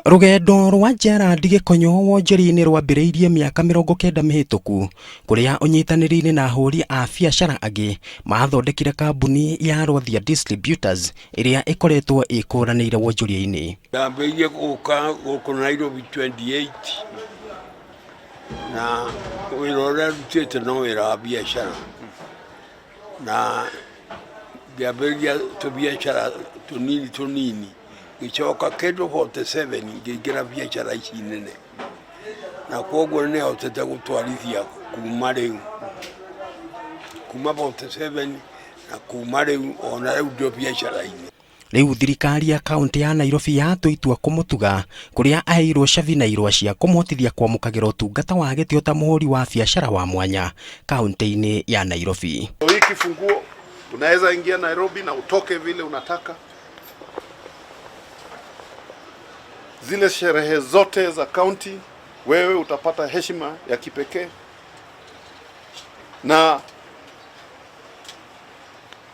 Rũgendo rwa Gerald Gĩkonyo wonjoria-inĩ rwambĩrĩirie mĩaka 90 mĩhĩtũku kũrĩa ũnyitanĩri-inĩ na ahũri a biacara angĩ mathondekire kambuni ya Rwathia Distributors ĩrĩa ĩkoretwo ĩkũranĩire wonjoria-inĩ. Ndambĩrĩirie gũka gũkũ Nairobi 28 na wĩra ũrĩa ndutĩte no wĩra wa biacara na ngĩambĩrĩria tũbiacara tũnini tũnini ngĩcoka kĩndũ 47 ngĩingĩra biacara ici nene na koguo nĩ hotete gũtwarithia kuma rĩu kuma 47 na kuma rĩu ona rĩu ndio biacara-inĩ. Rĩu thirikari ya kaunti ya Nairobi yatua itua kũmũtuga kũrĩa aheirwo cabi na irũa cia kũmũhotithia kwamũkagĩra ũtungata wa gĩtĩo ta mũhũri wa biacara wa mwanya kaunti-inĩ ya Nairobi. Hii kifunguo unaweza ingia Nairobi na utoke vile unataka. Zile sherehe zote za kaunti wewe utapata heshima ya kipekee na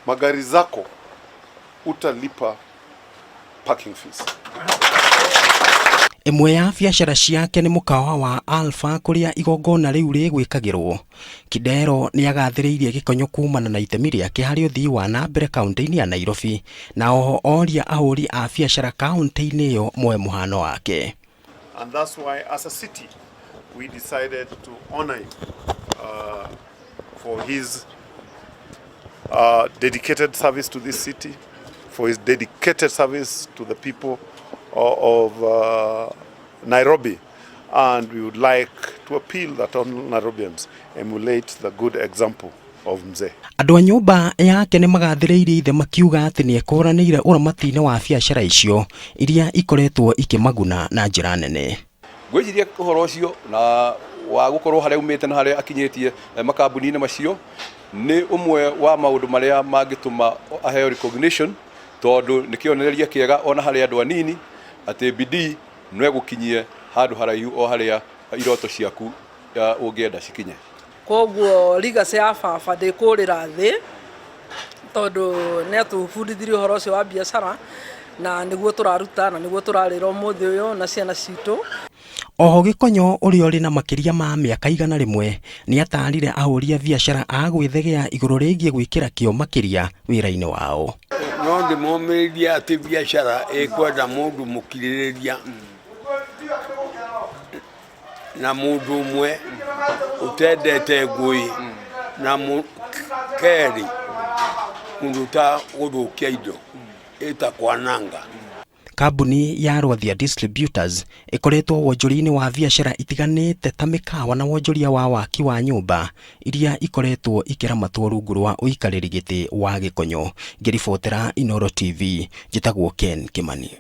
magari zako utalipa parking fees. Ĩmwe ya biacara ciake nĩ mũkawa wa Alpha kũrĩa igongona rĩu rĩgwĩkagĩrwo. Kidero nĩ agathĩrĩirie Gĩkonyo kumana na itemi rĩake harĩ ũthii wa na mbere kaunti-inĩ ya Nairobi na oho oria ahũri a biacara kaunti-inĩ ĩyo moe mũhano wake. And that's why as a city we decided to honor him for his dedicated service to this city, for his dedicated service to the people of Nairobi. And we would like to appeal that all Nairobians emulate the good example of Mzee. Andũ a nyũmba yake nĩ magathĩrĩirie ithe makiuga atĩ nĩ ekũranĩire ũramati-inĩ wa biacara icio iria ikoretwo ikĩmaguna na njĩra nene. Ngwĩciria ũhoro ũcio na wa gũkorwo harĩa umĩte na harĩa akinyĩtie makambuni-inĩ macio nĩ ũmwe wa maũndũ marĩa mangĩtũma aheo recognition tondũ nĩ kĩonereria kĩega ona harĩ andũ anini atĩ bidii no ĩgũkinyie handũ haraihu o harĩa iroto ciaku ũngĩenda cikinye. Koguo legacy ya baba ndĩkũrĩra thĩ tondũ nĩ atũbundithirie ũhoro ũcio wa biacara na nĩguo tũraruta na nĩguo tũrarĩra ũmũthĩ ũyũ na ciana citũ. Oho Gĩkonyo ũrĩa ũrĩ na makĩria ma mĩaka 100 nĩ atarire ahũri a biacara a gwĩthegea igũrũ rĩgiĩ gwĩkĩra kĩo makĩria wĩra-inĩ wao. No ndĩmomĩrĩrie atĩ biacara ĩkwenda mũndũ mũkirĩrĩria na mũndũ ũmwe ũtendete ngũĩ na kerĩ mũndũ ũtagũthũkia indo ĩtakwananga. Kambuni ya Rwathia Distributors ĩkoretwo wonjoria-inĩ wa biacara itiganĩte ta mĩkawa na wonjoria wa waki wa nyũmba iria ikoretwo ikĩramatwo rungu rwa ũikarĩri gĩtĩ wa Gĩkonyo. Ngĩribotera Inooro TV, njĩtagwo Ken Kimani.